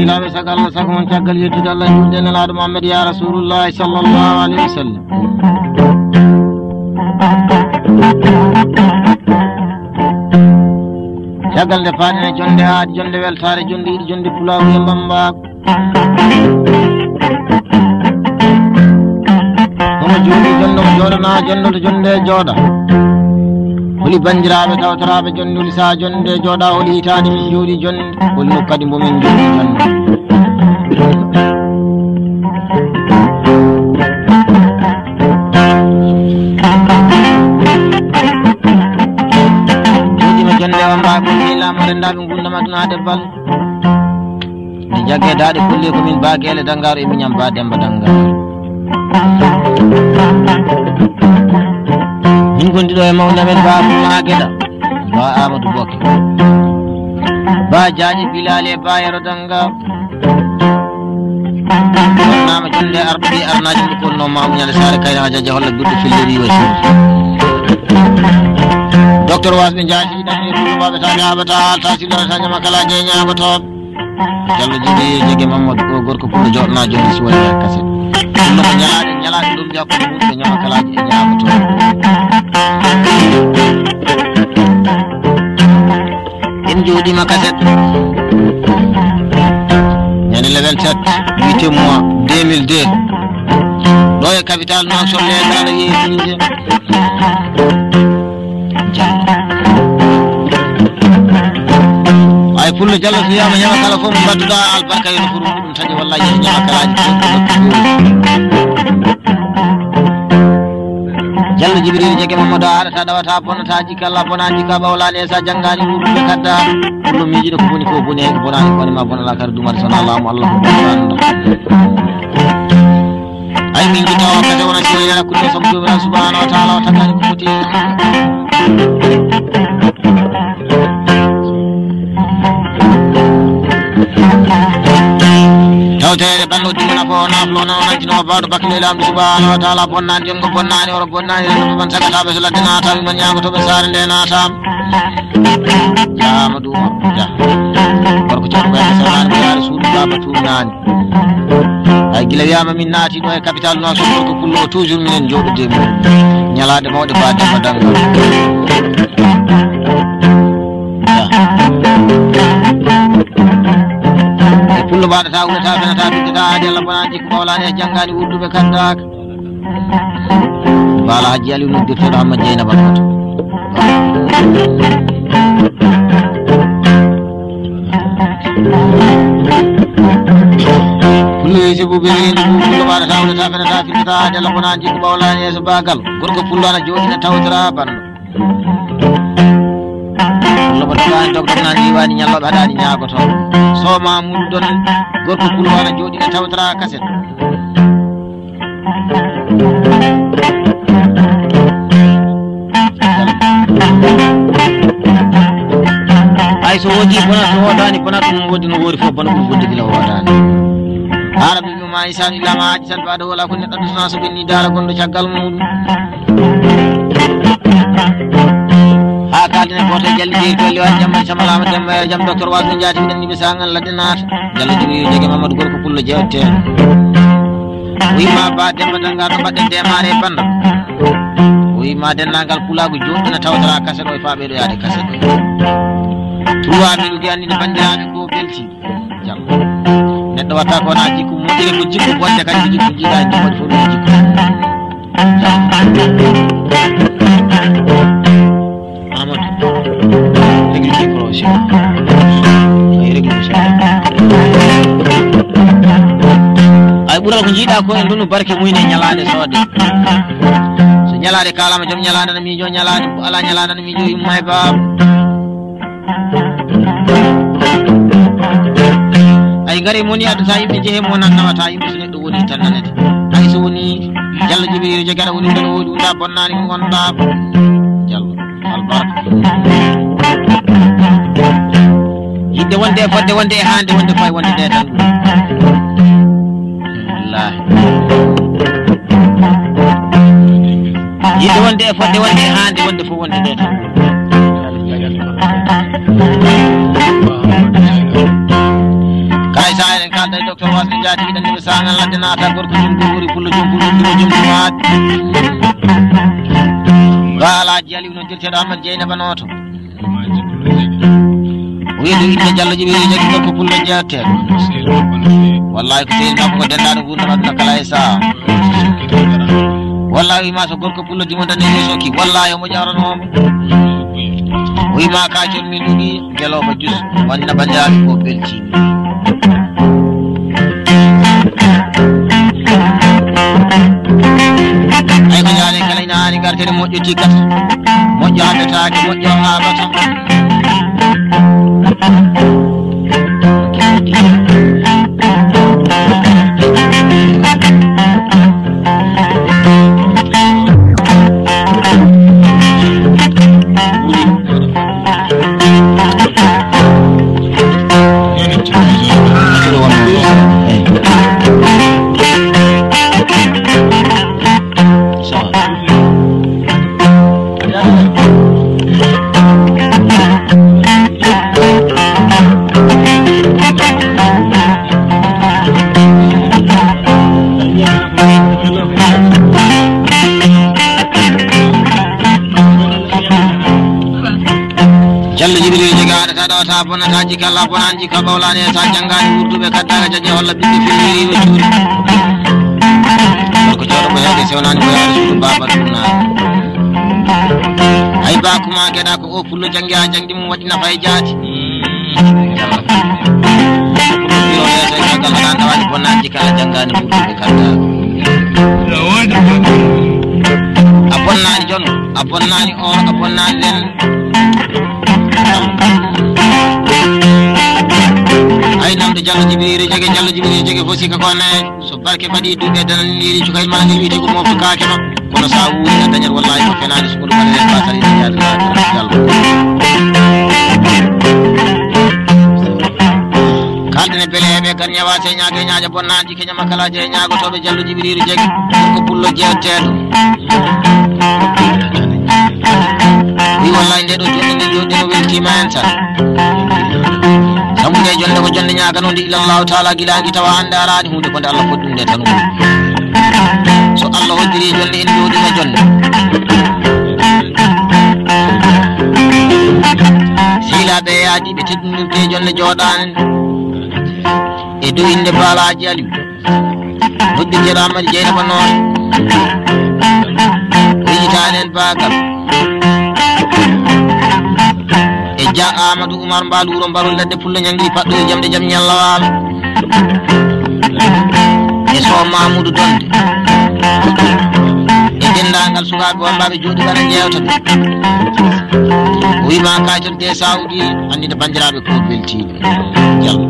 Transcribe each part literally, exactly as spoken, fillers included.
Laaɓe sago Allah, sago mon caggal yettude Allah, juulde e Nelaaɗo Muhammad, ya Rasulullahi sallallahu alayhi wa sallam. Caggal nde paaɗen e jonde aadi, jonde weltaare, jonde yiɗi, jonde pulaagu e mbammbaagu. Homo jooɗi jonde, mo jooɗana jonde, to jonde jooɗa. Holi banndiraaɓe tawtoraaɓe jonde, holi sahaa jonde jooɗa, holi hitaande min jooɗi jonde, holi nokku kadi mbo min jooɗi jonde. Jooɗiima jonde o mbaago, mi laamu renndaaɓe ngurndan aduna haa debbal. Mi jagge daaɗe kulle ko min Ba Geele Danngaaro e miñam Ba Demmba Danngaaro. Min gondiɗo e mawni amen Ba Abdou Mageda, Ba Amadou Bokke, Ba Jaaƴe Bilali e Ba Yero Danngaaro. Wonnaama jonde arɗo ɓi arnaaji ɗum ko wonno Mamoudou Niang Saare Kayra Haa Jajja holla ɓurɗo filliri wa sir. Docteur Wasɓe Njaati, ɗaɓɓe ɗum waɓata, ñaaɓata, haalta, sillorata, ñama kala je ñaaɓatooɓe. Jallo Jibi Jege Mamadou, o gorko pullo jooɗna jonde si woni haa kaset. Ɗum no ko ñalaaɗe, ñalaaɗe ɗum jokko ɗum ɓe ñama kalaaji e ñaamatooɓe. En jooɗiima kaset. Ñande le vingt-sept huitième mois deux mille deux. Ɗo e capital noon solle kala yeesininde. Jallo. Ay pullo Jallo so wiyama ñama kala fof mo mbaɗduɗa albarka yo no furu muɗum taƴi walla yeeso ñama kalaaji fof ko nokku gooto. Jallo Jibril Jege Mamadou a haɗata ɗawata bonnata jikka Allah bona jikka ɓawlani e sa janngani wuurdude kadda. Pullo miijiɗo ko boni ko boni hay ko bonani ko wonima bonala kadi dumata sona laamu Allah ko bonata. Ay min jikka o kadi wona si wona kudde somo jomiraɗo subhanahu wa taala o tagani ko foti. Tawteede ɓanndo diina ko naflo na o nantino baɗo bakkile lamɗo subhanahu wa taala bonnani jongo bonnani oro bonnani rewɓe man sagataɓe so ladde naataɓe man ñagotoɓe saare nde naataɓe. Jaama duuma ja. Gorko ceerno Ibrahima Sall nani ko yaari suudu baba tuum nani. Ay gila wiyama min naati ɗo e capital noon so gorko pullo o toujours minen jooɗude mum. Ñalaade mawɗe ba Demba Danngal. E pullo mbaɗata wulata fenata fittata aadi Allah bona jikko mawlani e janngani wurduɓe kandaka. Bala Hajji Aliou noddirteɗo Amma Jeynaba Koto. Pullo yeeso buɓe rendi buɓe pullo mbaɗata wulata fenata fittata aadi Allah bona jikko mawlani yeeso bagal. Gorko pullo ana jooɗina tawtora banno. Pullo mbaɗata dogdog nani yiwani ñalloɓe haɗani ñaagoto. Soma muɗum ɗon gorko pullo ana jooɗina tawtora kaset. Ay so woodi bona so woodani bona ɗum woodi no woori fof bona ɗum woodi gila woodani. Haala ɓe ma isanu illa ma aji tan baɗo wala ko neɗɗo dusna so ɓenni dara gonɗo caggal muɗum. Ha kaldine goto e jalli jeyi tolli wani jamma samalama demma e jam docteur wasno jaati ɗen ni ɓe sangal ladde naata. Jallo Jibril Jege Mamadou Gorko Pullo Jewte. O wima ba Demba Danngal no mbaɗɗen démarré e banda. O wima denndangal pulaagu joɗɗina tawtara kaset o e faaɓe ɗo yaade kaset. Trois mille ugi annide banndiraaɓe ko belti. Jam. Neɗɗo watta ko wona jikku moƴƴere ko jikku bonde kadi ko jikku jiiɗa e jikku fof ɗum jikku. Amadou, régler micro o seeɗa. Ay, régler o seeɗa. Ay, ɓural ko jiiɗa ko en ɗum no barke mum e ñalaande soode. So ñalaande kaalama joom ñalaande no miijo ñalaande, ko ala ñalaande no miijo yumma e baaba. Ay, ngari moni addata yimɓe jehe mo nan nawata yimɓe so neɗɗo woni tan nanete. Ay, so woni Jallo Jibril Jegara woni tan woodi unda bonnani ko ngonɗa. Jallo. Albarka. Yidde wonde e fodde wonde e hande wonde fay wonde nde tan. Wallahi. Yidde wonde e fodde wonde e hande wonde fof wonde nde tan. Kay sa Tigi ɗan ɗiɓe saŋal ladde naata gorko jom gurguri pullo jom pullo jom jom jumaat. Ga Alaaji Aliw noddirteeɗo Ahmad Jeynaba Nooto. O wi'i ɗum inna Jallo Jibril Jagi gorko pullo jeetteeɗo. Wallahi ko sehil makko ko denndaano nguurndam aduna kala e saha. Wallahi o wi'i ma so gorko pullo dimo dande yeeso ki. Wallahi omo ƴawrano omo. O wi'i ma ka jom min ɗuɗi. Gelooba Jus, wanna banndiraaɓe ko beltiimi. Ay ko jaale kala ina haani gartere moƴƴo tikkata, moƴƴo haɓetaake, moƴƴo haaɓata. Jallo Jibril Jagi haɗata ɗo ta bonata jikka Allah bonan jikka ɓawlani e ta jangani wurduɓe kaddaka jaje holla ɓiɓɓe filliri o cuuri. Gorko cooɗo ko heede sewnani ko yaade suudu baba ɗum na. Ay ba kuma geɗa ko o pullo jangi ha jangdi mum waɗi nafa e jaati. Biro yeeso e caggal haɗa ndawaji bonnaji kala jangani ɓurɗuɓe kanta. A bonnani jon, a bonnani or, a bonnani len. Ay namdo Jallo Jibril Jagi, Jallo Jibril Jagi fosi ka kone. So barke baɗi duuɓe dananiri cukay ma ngi wiyete ko mofto kaake ma. Kono sa wuuri a dañat wallahi ko fenaani sukuru kala en basari dañat. Jallo. Kalden e beleeɓe gar ñawa se ñaage ñaaja bonnaji keña makkalaji e ñaagotoɓe Jallo Jibril Jagi. Ko pullo jeetteeɗo. Wi wallahi nde ɗo jonde nde joɗɗino weltima en tan. Sabu nde jonde ko jonde ñaganode ilallahu taala gilaangi tawa hande arani hunde ko nde Allah fodde ɗum nde tan woni. So Allah hoddiri jonde ene joɗina jonde. Sehilaɓe yaadi ɓe teddinirte jonde joɗani e dow inde Balaji Aliou. Noddirteeɗo Amadou Dieynaba noon. Rijitaani en baagal. E Dia Amadou Oumar Mbaal wuro Mbarol ladde Pullo ñangiri paɗɗo e jamɗe jam ñalla waalo. E Sow Mamoudou Donde. E denndaangal sukaaɓe wonɓe ɓe jooɗi ɓana njeewta ɓe. O wiima kayton de Saudi anndi nde banndiraaɓe ko beltiiɓe. Jallo.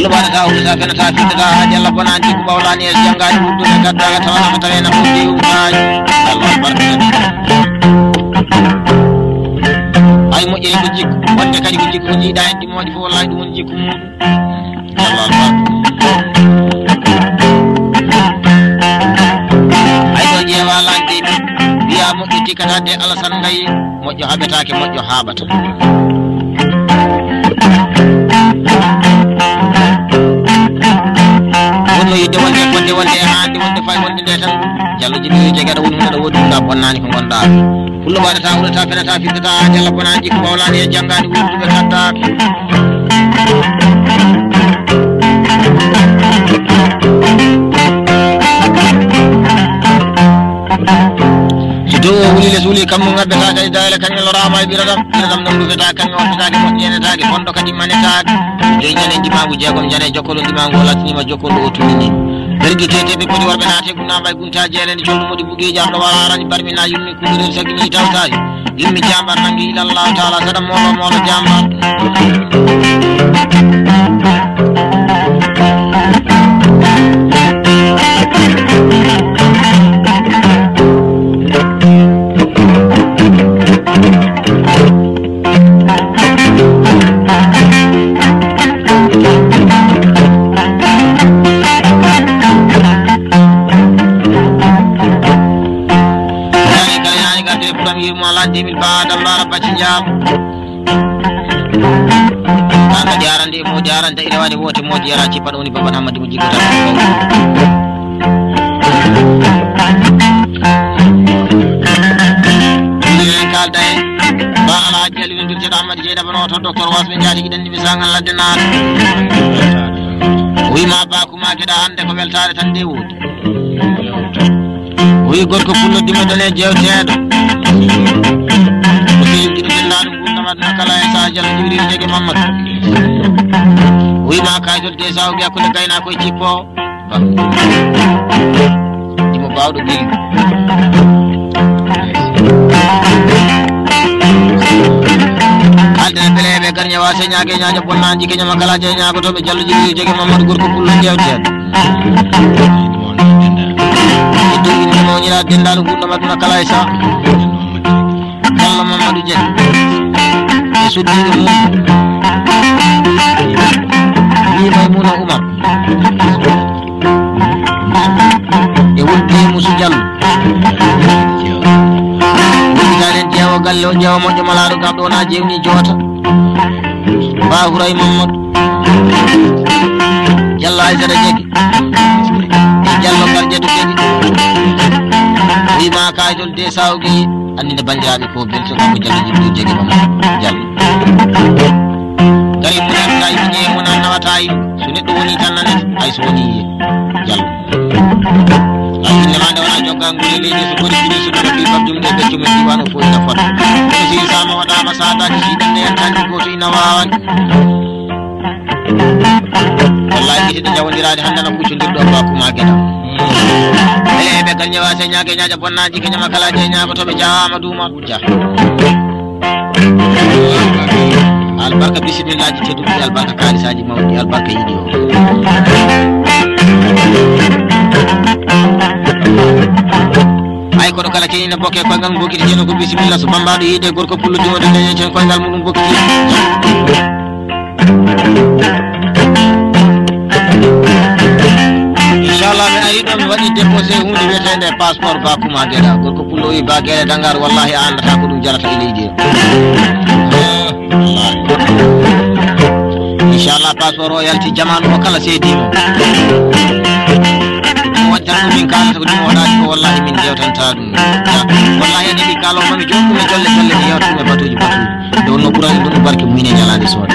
Lo ɓaɗata, hulata, fenata, fittata, haa jalla bonani, ko ɓawlani e janngaani, wurdude, gaddaaka, tawana ko tawee na ko jeewu, haa Allah barka. Ay moƴƴere ko jikku, wonde kadi ko jikku, ko jiiɗa en ɗi moƴƴi fof, wallahi ɗum woni jikku mum. Jallo Allah. Ay ɗo ƴeewa lanɗe, wiya moƴƴo tikkata de Alasan Ngaye. Moƴƴo haɓetaake, moƴƴo haaɓata. Wonno yidde wonde, wonde, wonde e haande, wonde fay wonde nde tan. Jallo Jibril Jagi aɗa woni, aɗa woodi ɗum ɗa bonnaani ko ngonɗa. Pullo waɗata, wurata, fenata, fittata, jalla bonaaji ko ɓawlaani e janngaani wurduɓe kaddaaka. So dow o wuli les wuli, kammu ngabbata kadi dayla, kaŋŋe loraama e ɓiradam, ɓiradam ɗam rufeta, kaŋŋe wattetaake, moƴƴenetaake, bonɗo kadi manetaake. Joyi ñande ndimaangu jeegom, jane jokkolo ndimaangu, o latiniima jokkolo, o tunini. Bergi teteɓe poti worɓe naate, gunnaama e gunta jeeleni, collu moɗi bugeeji, arɗo wala arani, barmi na yummi, kuɓiren sagini tawtaji. Yummi jambar nangi ila Allah taala, saɗa moolo moolo jambar. Yaani kala yaani garde fuɗam yimo lan deux mille ba dambara bacci jam. An kadi arande e moodi arande ina waɗi woote moodi yara cippaɗo woni Baban Hammadi mo jiggata. Minen en kaalda e ba Alhaji Aliou ndir ceɗa Hammadi Jeynaba no to docteur Wasɓe jaati giɗen ɗiɓe sangal ladde naata. O wima ba kuma geɗa hande ko weltare tan nde woodi. O wi gorko pullo dima dane jewteeɗo. O seydi ɗo denndaano gurdam aduna kala e Sadio Jibril Jege Mamadou. O wi ma kaydol de sa o wiya kule gayna koye cippo. Ba. Dimo bawɗo gilli. Haalde ne bele ɓe gar ñawa se ñaage ñaaja bonnaaji ke ñama kala je ñaago to ɓe Jallo Jibril Jege Mamadou gorko pullo jewteeɗo. Iddu inde mawnira denndaandu gurdam aduna kala e sa. Jallo Mamadou Dieng. E suddiiɓe mum. Wi Maymuna Oumar. E wulde Musu Diallo. Wulde ganen jeewo galle o jeewo moƴƴo malaaɗo garɗo wona jewni joota. Ba Huray Mamadou. Jalla Aysata Jegi. E Jallo Garjatu Jegi. Wima kaydol de sawgi. Anninde banndiraaɓe ko Belto Gambo Jallo Jibril Jegi Mamadou Jallo. Gari munan tawi ne munan nawata yi. So neɗɗo woni tan nane ay so woni Jallo. Ay inne ma nde wona jogga ngure leydi so gori fini so ɗum fi fam jumde be jumde diwan o fof ina fota. Kono si sama waɗama sadaki si ɗum ne en tan goto ina wawan. Wallahi ite ɗe jawodiraade hannde no kuccondirɗo o bakuma geta. Ele ɓe gal ñawa se ñaage ñaaja bonnaaji ke ñama kala je ñaago to ɓe jaama duuma ja. Albarka bisimillaji tedduɗi albarka kalisaji mawɗi albarka yiɗi o. Ay koɗo kala kenina bokke koyngal bokiti jeno ko bisimilla so bambaɗo yiide gorko pullo jumode ndeñeten koyngal muɗum bokiti. Inchallah mi ari ɗo mi waɗi déposé hunde wiyetende passeport bakuma geɗa gorko pullo wi ba geɗe dangar wallahi a andata ko ɗum jarata e leydi he. Inchallah passeport o yalti jamanu o kala seedimo. Ɗum waɗi tan ɗum min kalata ko ɗum waɗaji ko wallahi min jewtanta ɗum. Wallahi ene ɓi kalo mami joɗɗum e jolle jolle mi yewtumi e batuji batuji. Nde wonno ɓurani ɗum barke muyne ñalande sooda.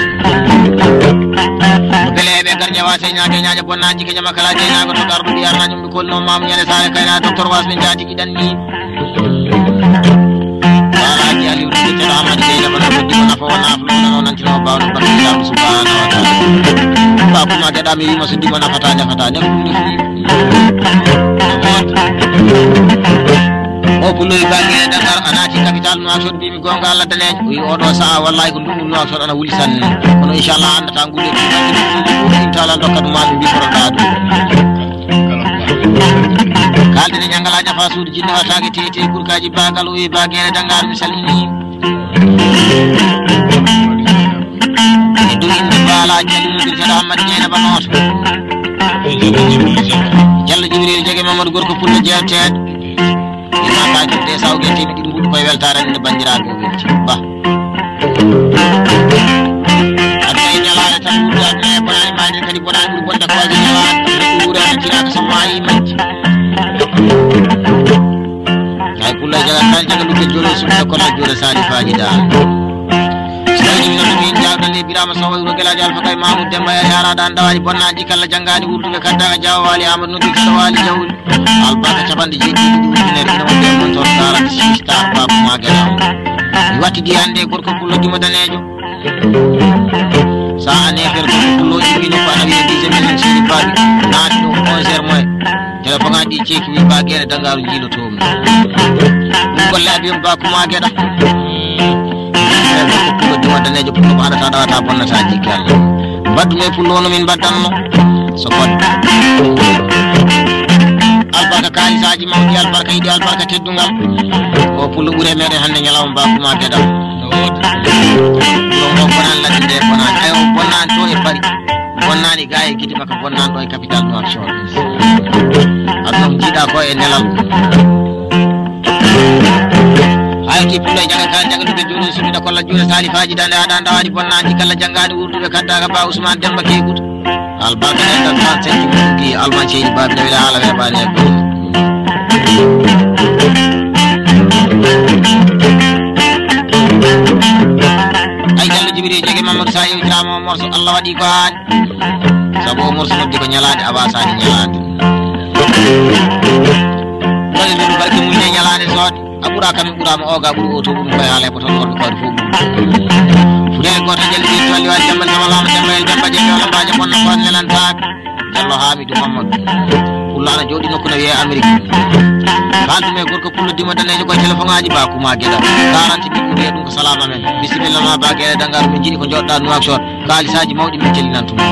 No bele eɓe gar ñawa se ñaage ñaaƴa bonnaaji ke ñama kala je ñaago to garɗo ɗi arna ñum ɗo kolno mamu ñande sare kayna docteur was min jaati giɗan ni. Walaji aliw ɗum ɓe ceɗo amadi jeyda bana ko dimo nafa wona aflo wona o nantino bawɗo barke lamu subhanahu wa taala. Ba kuma geɗa mi wima so dimo nafata nafata ne ɗum ne. O puloy bange e Dakar a naati capital Nouakchott mbimi gonga Allah danejo o wi oɗo saha wallahi ko ndungu Nouakchott ana wuli sanne kono inchallah andata ngule intaala dokka ɗum maɓe mbi koroɗa ɗum. Kalde ne ñangala ñafa suudu jinne watage tete kurkaji bagal o wi bagere dangar mi salmini. E dow inde Baala Jallo noddirteɗo Hammadi Jeynaba Nooto. Jallo Jibril Jege Mamadou Gorko Pullo jeewteeɗo. Ina kaji de sawge temi ɗiɗi mbuɗu koye weltaare nde banndiraaɓe o welti. Ba. Aduna e ñalaare tan ɓurɗo aduna e bonaani maayde kadi bonaani ɓuri bonde ko waɗde ñalaare. Neɗɗo wuuraani tinaaka so maayi majji. Ay pulla jaga kan jaga lukke jolo su da kola jolo sali faji da. Sai ni no min jaga le birama sawa ro gela jal fakai mamu demba ya yara dan dawali bonna di kala jangani wurdu be kadda ga jawa wali amad no bi kala wali jawul. Albaka caban di jedi di wurdu ne ina wonde ko to sara sista ba kuma gela. Wati di ande gorko pulla dimo danejo. Sa a nefer ko pullo jibino ko ana wiye deuxième élection di babi naati ɗo onze heures moins téléphone aji ɗi ceeki wi ba geɗe dangaru jiilotomi ɗum golle abi on ba kuma geɗa ko pullo dima danejo pullo ko haɗata ɗawata bonnata jikki Allah mbaddu me pullo no min mbaddanno so fodde albarka kalisaji mawɗi albarka yiɗi albarka teddungal o pullo ɓure meɗen hande ñalawma ba kuma geɗa Ɗum ɗo bonani ladde nde bonani ayo bonnani to e Paris bonnani ga e gidi makko bonnani ɗo e capital Nouakchott aɗa ɗum jiiɗa ko e nelal ay Ki pullo e jaga kan jaga ɗum ɓe jooɗi suɓiɗa kolla juuɗe salifaaji dande aɗa anda waɗi bonnaaji kala janngaani wurduɓe kaddaaka ba Ousmane Demba Keekuuto. Albarka e tan tan senti muɗuki Alman Seydi Baabi Dawila haala weeɓaani e goɗɗum. Ay Jallo Jibril Jege Mamadou Sa yewtirama o morso Allah waɗi ko haani. Sabu o morso noddi ko ñalaande a wasaani ñalaande. Kadi min barke mum ne ñalaande soode. A ɓuraa kam, mi ɓuraama, ooga ɓuri o to, ɗum koye haala e ɓoto, worɓe kawri fof ɓuri. Fuɗeere gooto jalli, ɓe tolli, waɗi jambal, jambal, laamu, jambal, jamba, jembe, walla mbaaja, bonna, koon, nelan, taak. Jallo Haamidu Mammadu. Pullo ana jooɗi nokku no wiyee Amérique. Kaaldu me gorko pullo dima daneejo koye téléphone aji, ba kuma geɗa. Quarante mille wiye ɗum ko salaam amen. Bisimilla ma, ba geɗe dangar, min njiɗi ko jooɗɗa Nouakchott. Kaalisaaji mawɗi min cellinan tuma.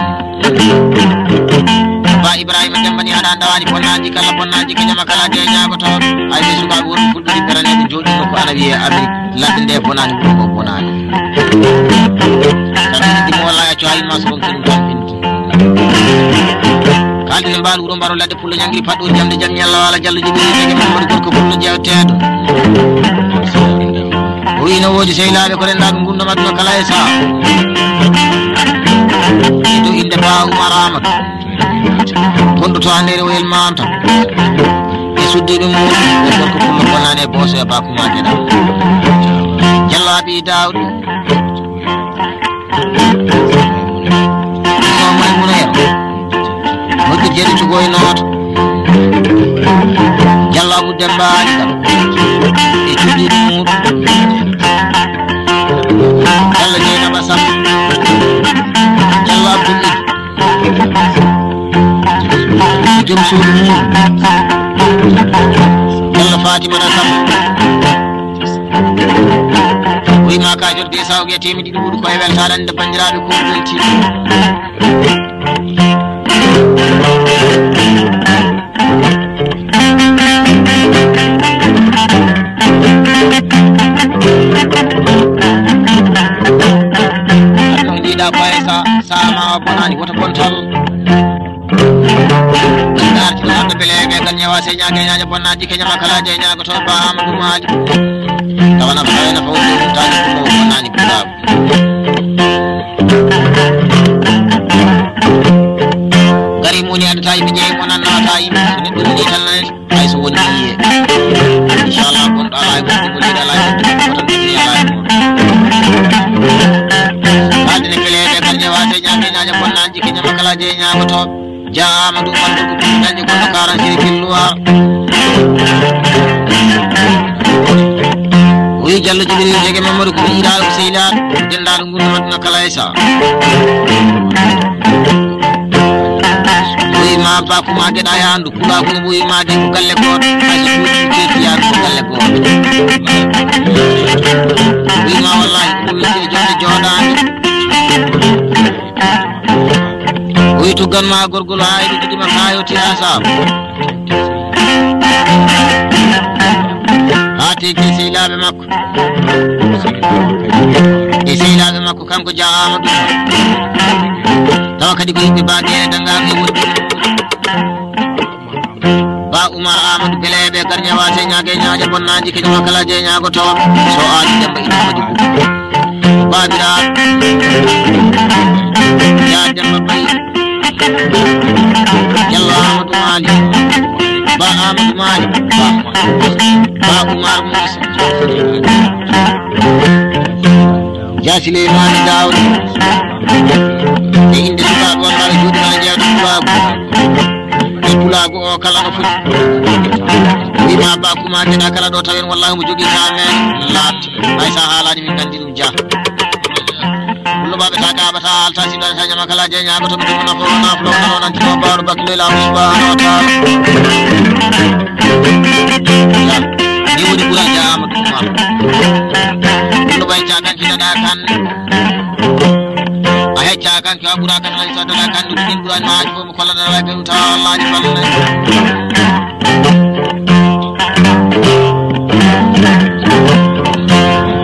Ba Ibrahima Demba ni aɗa anda waɗi bonnaaji kala bonnaaji ka jama kala de ñaagoto. Ay ɓe suɓaaɓe wonɓe fulɓe ɓe raneɓe jooɗi nokku ana wiyee Amérique. Ladde nde bonaani wuro ngo bonaani. Sabu ɗi mo walla accu hay ma so ronki ɗum tan ɓenni. Kaaldi no mbaalu wuro mbaro ladde pullo ñangri paɗɗo jamde jam ñalla wala Jallo Jibril Jege Mamadou gorko pullo jewteeɗo. O wi no woodi sehlaaɓe ko renndaaɓe ngurndan aduna kala e saha. E dow innde Ba Oumar Amadou. Gonɗo to Andeere o yel Matam. E suddiiɓe mum, o gorko pullo bonnaani e booso e Ba Kuma Geɗa. Jallo Abi Daawuda. Ɗum o Maymuuna Yero. Moƴƴi jeeɗi cugo e nooto. Jallo Abu Demba Ali Kane. E cuuɗiiɗo muuɗum. Jallo Jeynaba Samba. Jallo Abdul Idi. E joom suudu muuɗum. Jallo Fatimata Samba. O wiima ka jodde e sawge e teemedde ɗiɗi wuudu ko e weltaare nde banndiraaɓe ko welti. Ɗiɗa koye sa sama o bonani woto bontal. Darti ɗo hande bele ɓe gan ñawa se ñaage ñaaje bonnaaji ke ñama kala je ñaago to ba Amadou Mali. Tawana fayna fawde mum tani ko bonnani ko. Gari moni adata yimɓe jeeyi mo nan nawata yimɓe so neɗɗo woni tan nanete hay so woni yiye. Inchallah gonɗo ala e gonɗo woni ala e gonɗo woni ala e gonɗo. Haalde ne feleede kadi e waate ñaame ñaaje bonnaaji ke ñama kala je ñaagoto. Jaama ɗum wonde ko ɗum dañde gonɗo karan siri filluwa. O wi Jallo Jibril Jege Mamadou ko ɓiyiɗaaɗo ko sehilaaɗo denndaanɗo ngurndan aduna kala e saha. O wi ma ba kuma geɗa e anndu pulaaku no ɓooyi ma de ko galle gooto hay so ɗum keefiyaani ko galle gooto. O wi ma wallahi ko ɗum wiyetee jooɗe jooɗaani. O wi tuggan ma gorgol haa eɗo jiɗi ma kaayoti haa saama. Haa teeki e sehilaaɓe makko. E sehilaaɓe makko kanko Dia Amadou. Tawa kadi ko yimɓe baaɗeere danngaanɓe woni. Ba Oumar Amadou Beleɓe garñe wase ñaage ñaaje bonnaaji ke jama kala je ñaago toon. So aali Demba ina waɗi bubu. Baabiraaɓe. Ya Demba Bay. Jallo Amadou Mali. Ba Amadou Mali. Ba. Ba Oumar Moussa. Dia Souleymane Daouda. E innde sukaaɓe on mbaɗa juuɗe ma jeewta sukaaɓe. E pulaagu o kala no foti. Wima ba kuma geɗa kala ɗo tawen wallahi mo jogui ka men laaɓti. Hay sa haalani min gandi ɗum Dia. Pullo baɓe ta gaɓata alta si ɗonata ñama kala je ñagoto mi ɗum nafo naflo kala nan tino baro bakilo ila subhanahu wa ta'ala. Ni woni ɓural Dia Amadou Oumar. Pullo ɓay cagan kinaɗa kan. A hecca kan ko a ɓura kan hay so dala kan ɗum min ɓuran ma. Kolla dara ɓe tawa Allah ni balle.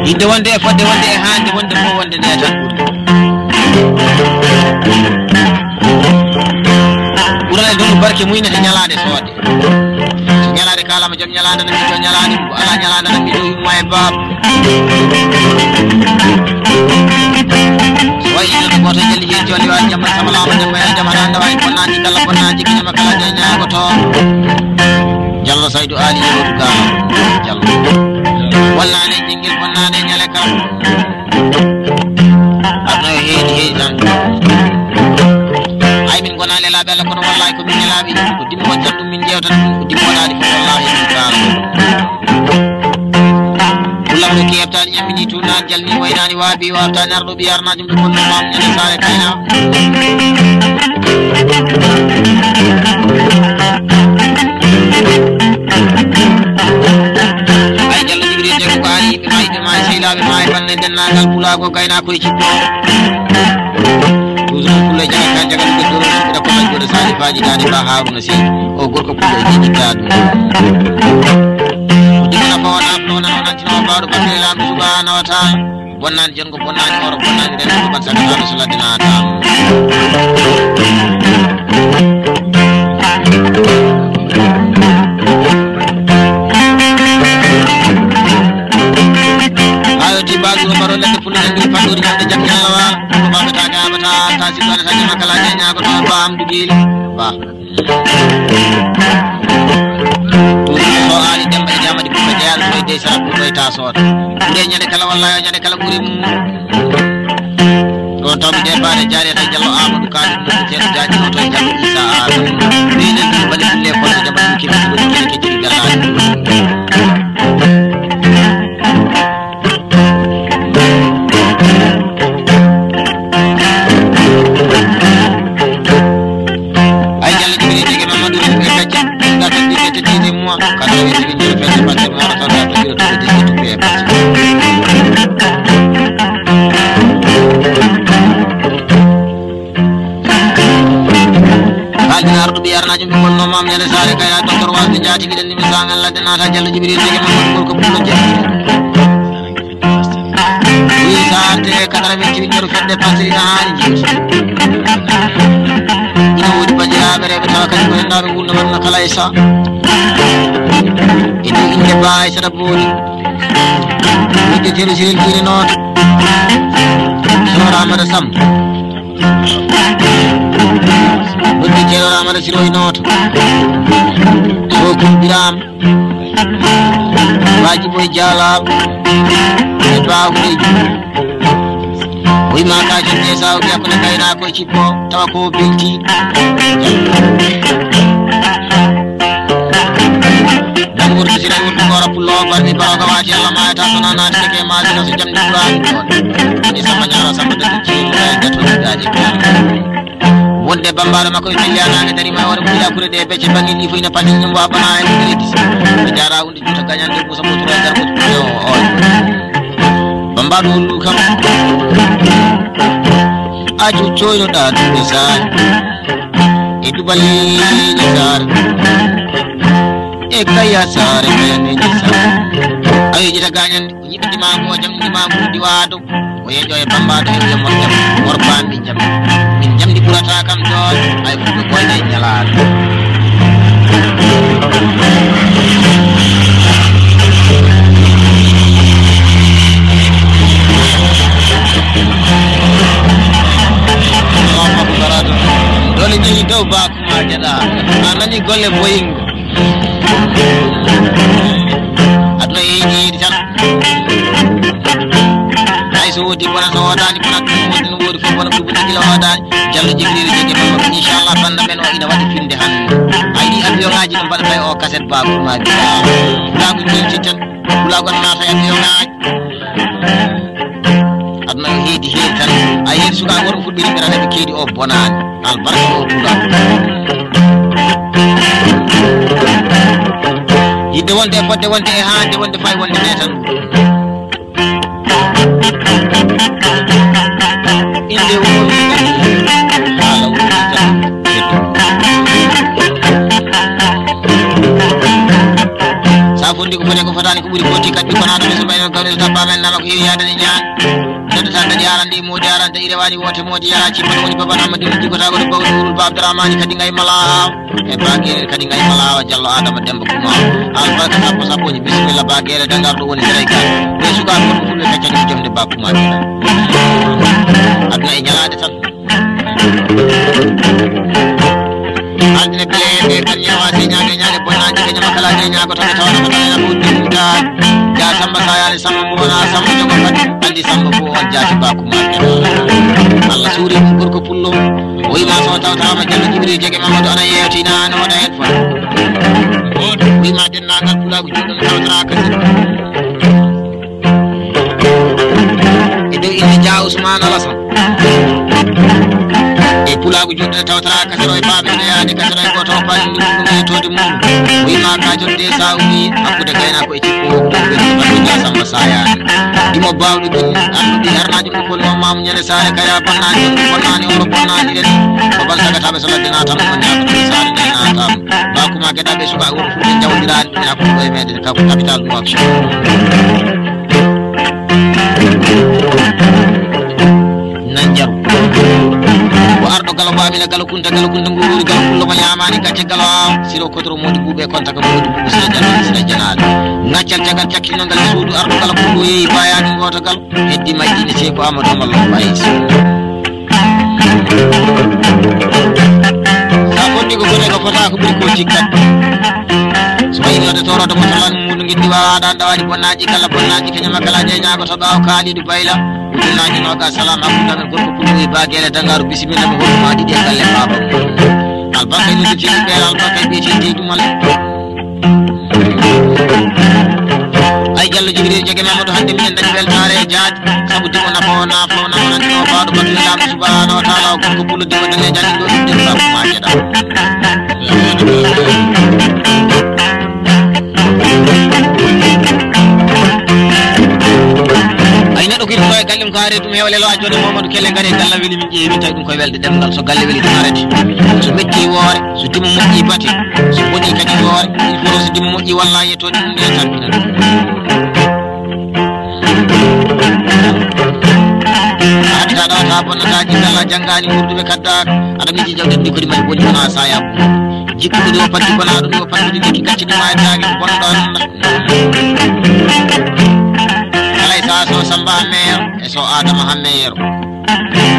Yidde wonde e fodde wonde e hande wonde fof wonde nde tan ɓuri. Ɓurana ɗum barke muyna e ñalaɗe soode. Ñalaɗe kala Sama jom ñalaande no miijo ñalaande, ko alaa ñalaande no miijo yumma e baaba. So wayi no gooto jalli heen jolli waa jamma sama laama jamma e jamma hannde wayi bonnaani kala bonnaani kiñama kala de ñaagoto. Jallo Saydu Ali Yewdu Gaalo. Jallo. Bonnaani jingil bonnaani ñale kala. Aduna yo heedi heedi tan. Ay min gonaa lelaaɓe Allah kono wallahi ko min lelaaɓe. Ko dimmo tan ɗum min jewtata ɗum ko dimmo ɗaɗi fof wallahi min kaala. Lamɗo ki heɓtaani ñammini tuunaani jalni waynaani waabi wartaani arɗo ɓi arnaaji ɗum ɗum ɗum mam ñande saare kayna. Ay Jallo Jibril de ko ari yimɓe ma yimɓe ma e seylaaɓe ma e banne denndaangal pulaago gaynaako e cikko. Toujours pullo jaga ka jaga ɗum ɗo suɓira ko majjuɗo salifaji dade ba haruna sey o gorko pullo e jiɗɗa ɗum. Ko dimana ko wona ko wona o nantino baɗo bakre lamɗo subhanahu wa taala. Bonnani jongo bonnani oro bonnani ren ko ban saka taɗo so ladde nata. Ayo ti basu no baro lati pulani ndi fadori ñande jam ñalawa. Ko babe ta gaba ta ta si bana ta jama kala ñago to ba am dugili. Ba. So ali demba e jamadi ko jaal ko de sa ko ta sota. Nde ñande kala wallahi ñande kala buri mum. Ɗo tawmi de baɗe jaariyata e Jallo Amadou Kadir Moussa Ceerno Jaaji oto e Jallo Issa Adama. Ɓeyɗen ɗum mbaɗi ɗum le kono jaba ɗum keɓi ɗum kene ke jiri gallaaji. Ay Jallo Jibril Jege Mamadou Rufɓe Kacca. Gardien du vingt-deux mois, quatre-vingt-huit mille fête de patrimoine, quatre-vingt-huit mille fête de patrimoine. Haalɗina arɗo ɓi arnaaji ɗum wonno maam ñande saare kaya docteur wasde njaatigi ɗen nimi sangal ladde naata Jallo Jibril Jege Mamadou Gorko Pullo Jam. Wi saarte quatre-vingt-huit heures fedde pasiri na haali jiitu. Ina woodi banndiraaɓe rewɓe tawa kadi ko rennaaɓe ngurndan wadna kala e sa. E dow innde Ba Aysata Booli. Wujje teru sirin kiiri noon. Soora Amada Sam. Wujje teru Amada Siroy Nooto. Sokum Biraam. Baaji Boy Jaalaaɓe e Baahuleeji. O wiima ka jonnde sawo ɓe hakkunde kaynaako e cippo tawa ko belti. Dan wurto sira wurto gora pullo barmi baroga wati Allah ma ta sona na tike ma sino so jamdi Qur'an ko ni sama nyara sama da ci ma da to da di. Wonde bambaɗo makko e filliyanaɓe dari ma wara mbiya kure ɗe becce bangel ni fof ina pati ñum wa bana e mum redi. Ɓe jara hunde juuta gañande ko sabu tura e garko o o. Bambaɗo wondu kam. Acu coynoɗa duɓe sare. E duɓal leñi sare. E kaya sare kaya leñi sare. Ayo jita gañande. Yiɗi ndimaagu o jam ndimaagu diwaado o yeeƴo e bambaado e wiya mon jam worba min jam min jamdi ɓurata kam doole ay fuɗo boyde e ñalaade. Doole jeyi dow baakuma jaɗa a nani golle boyingo. Aduna yeeji yeeji tan. Hay so woodi bona so woodaani bona ɗum woodi no woodi fof bona ɗum woodi gila woodaani. Jallo Jibril jogii ɗum inchallah banda men o ina waɗi finde hannde. Ay ɗi avion ngaji ɗum mbaɗata e o kaset ba kuma gila. Laago jilti tan. Laago naata e avion ngaji. Aduna o heedi heedi tan. A yeeɗi suka worɓe fuɗɗiri ɓe rana ɓe keedi o bonaani. Albarka o tuuɗa. Yidde wonde e fodde wonde e haande wonde fay wonde ne tan. Inde woni haala woni tan. Sa fondi ko foti ko fotani ko ɓuri foti kadi ko naɗo so ɓay Kadi so tappa men nama ko heewi yaadani ñaan. Nodde tan kadi arande e moodi arande ire waɗi woote moodi yara cippa woni baba nama dum jigota ko bawdi urul ba Abdurrahmani kadi ngay mala. E bagere kadi ngay mala wa jallo adama demba kuma. Albarka sappo sappo ni bismillah bagere dangar do woni sere ka. Be suka ko fulbe kacca ni jomde ba kuma. Aduna e ñalaade tan. Altine pele ɓe kan ñawa se ñaage ñaage bonnaaji ɓe ñama kala je ñaago tan tawa ko tan ko dinta. Ja samba sayani samba mo wona samba jogo fat andi samba ko on jaati ba kuma. Allah suuri ɗum gorko pullo. O ima so tawtama jallo jibril jege mamadou ana yewtina no waɗa hen fot. O ima dennagal pulagu joɗɗo tawtara kasi. E dow inde ja Ousmane Alassane. E pulaagu joɗɗe tawtara kasero e baaɓe ɓe yaade kasero e goto o paali ɗum ɗum e tode mum. Wima ka jodde sa umi hakkude gayna ko e cikko ɗum ɓe ɗum ja samba saya. Dimo bawɗo ɗum anduɗi harnaji ɗum ko no mamu ñande sare kaya bonnani ɗum bonnani on bonnani ren. Ko ban sagataɓe so ladde natam on ñaako ɗum sare nde natam. Bakuma geɗaɓe suka wuro fulɓe jawdirani. Ina ko ɗo e meɗen ka ko capital mo action. Nan jaru. Ko arɗo galo ko amina galo kunta galo kunta ngururi galo kullo mo yamani gacce galo siro kotoro modi buɓe konta ko modi buɓe sira jana sira janaade. Ngaccal jagal cakkino ngal suudu arɗo galo kullo yeyi bayani goto gal heddi majjini seko amadou mallo bayis. Sa foddi ko fota ko fota ko ɓuri ko cikkat. So wayi wonde torodo mo tolan muɗum giddi wawa ɗan ɗawani bonnaji kala bonnaji kañama kala je ñagoto ɓawo kalidu bayla. Ujunaji noga salam hakkude men gorko pullo e bagere dangaru bisimilla mo hoɗuma ɗiɗi e galle baba. Albarka e noddu tigi ɓeere albarka e ɓiye tigi tigi ɗumal. Ay jallo jibril joge mamadou hande minen dañi weltare e jaaj. Sabu dimo nafowo nafowo nafananɗino baɗo batu e laamu subhanahu wa taala o gorko pullo dimo dane jani ɗo ɗum demo sabu ma jeɗa. Ay neɗɗo ko yiɗi ɗo e galle mum ko haare ɗum hewlelo a jone mamadou kelle gari e galla weli min ƴeewi min tawi ɗum koye welde ɗemgal so galle weli ɗum arati. So metti woore so dimo moƴƴi bate so boni kadi woore. Il faut so dimo moƴƴi walla yettoɗi ɗum nde tampina. Hatta ɗo ta bonnataji kala janggani wurduɓe kadda. Aɗa miji jawdi ndi kodi mari boni wona saya. Jikkuɗo ɗo paddi konaɗo ɗo paddi ɗo jikki gacci ɗi maytaki bonɗo. Alay sa so samba hammeyer e so adama hammeyer.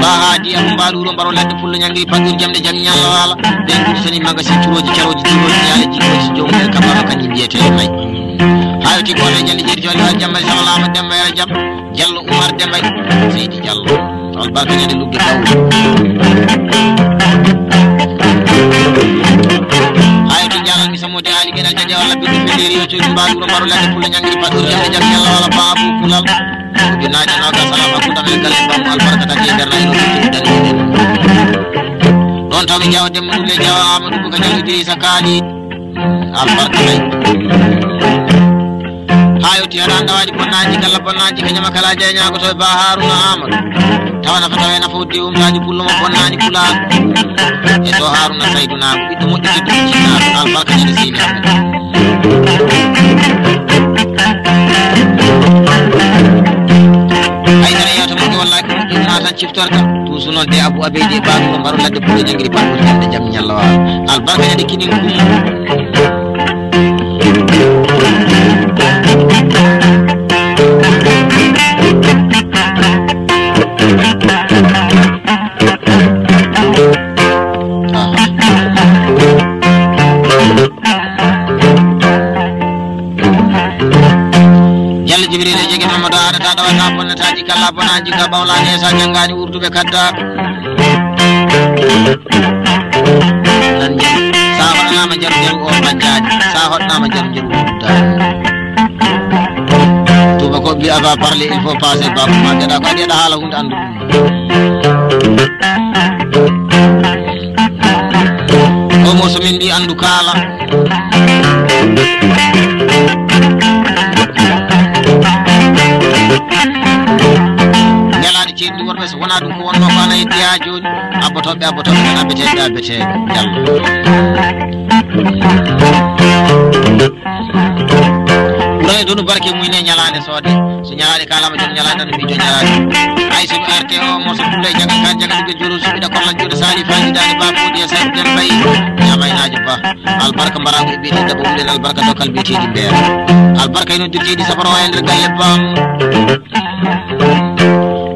Ba haadi abu mbaɗuro mbaro ladde pullo ñangiri paggir jamde jam ñalla wala. Ɓe gursani maga si curoji caroji juroji ñale jikoji jomum e kabama kanji mbiyete e may. Hayo ti gole jali jeri joli wal jamma sama lama demma yara jam. Jallo umar demma seydi jallo. Albarka ñande lugge baw. Hayo ti jalal mi samode ali geɗal jaja walla biddi felliri yo coji mbaɗuro mbaro ladde pullo ñangiri paggir jamde jam ñalla wala ba abu kulal. Ujunnaji noga salama kuɗam e galle bammo albarka tati e nder nayno ɗon tawmi jawa demma ɗulle jawa amadou buka jal idrissa kali. Albarka nay. Ha yewti haɗa ndawaji bonnaji kala bonnaji ka ñama kala jeyñago to e ba haruna amadou. Tawa nafa tawa e nafa wodde umtaji pullo mo bonnani pulago. E to haruna sayduna ko ɓiɗɗo moƴƴo tedduɗo jinnaɗo albarka ñande seydi amadou. Haydara yewta moƴƴo wallaki moƴƴo ma tan ciftorta. Tuusu noon de abou abeydi e baɗuɗo mbaro ladde pullo jangiri baɗuɗo jande jam ñalla wawa. Albarka ñande kinin kum. Jallo jibril e jege mamadou aɗa ta ɗawata bonnataji kala bonaji ka ɓawlani e sa janggani wurduɓe kadda. Nan jam sa hoɗanama jaru jaru o bajjaji sa hoɗanama jaru jaru o uddani. Tuba ko mbi ava parler il faut passer bako ma geɗa ko adi eɗa haala hunde andu ɗum. Komo so min mbi andu kala. Ñalaɗe ceeɗi worɓe so wona ɗum ko wonno ko ana heddi ha joni. Abbotoɓe abbotoɓe tan abbeteɓe abbeteɓe jallo. Donu barke mum ne ñalaande soode. So ñalaande kaalama joom ñalaande tan mbi joom ñalaande. Ay so mi arte o morso pulle jaga ka jaga ɗum joru suɓida kollan juuɗe sali faji dani ba fodi e sai den bay. Ñama inaji ba. Albarka mbarago e biyeteɗi debbo wulen albarka dokkal biyeteɗi mbeer. Albarka e noddirteɗi safaro e nder galle bam.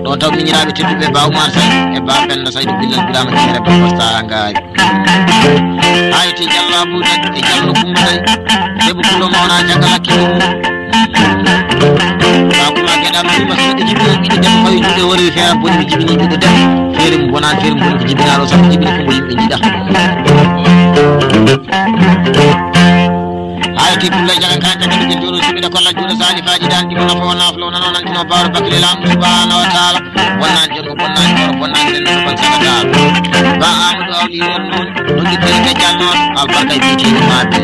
Ɗo taw miñiraaɓe tedduɓe ba Umar Say e ba Penda Say ɗo billal birama kere ba pasta ngaari. Hayti Jallo Abuda e Jallo Kumba Say. Debbo kulo mawna jagal hakki. Ba kuma geɗa mi ma so ɗe jibi ɗiɗi debbo fawi juuɗe wori fera boni mi jibini juuɗe debbo. Fere mo bonan fere mo boni jibina ɗo sabu jibini kumba yimɓe jiɗa. Hayti pulla jagan ka jagan ɗo joɗo siɓida kolla juuɗe salifaji dan ɗimo nafa wona flo nano nantino bawɗo bakile lamɗo subhanahu wa taala. Bonnani jongo bonnani oro bonnani len no ban sagata. Ba Amadou Awli won ɗon ɗon ɗi kadi ka jalno albarka e biyeteɗi maɓɓe.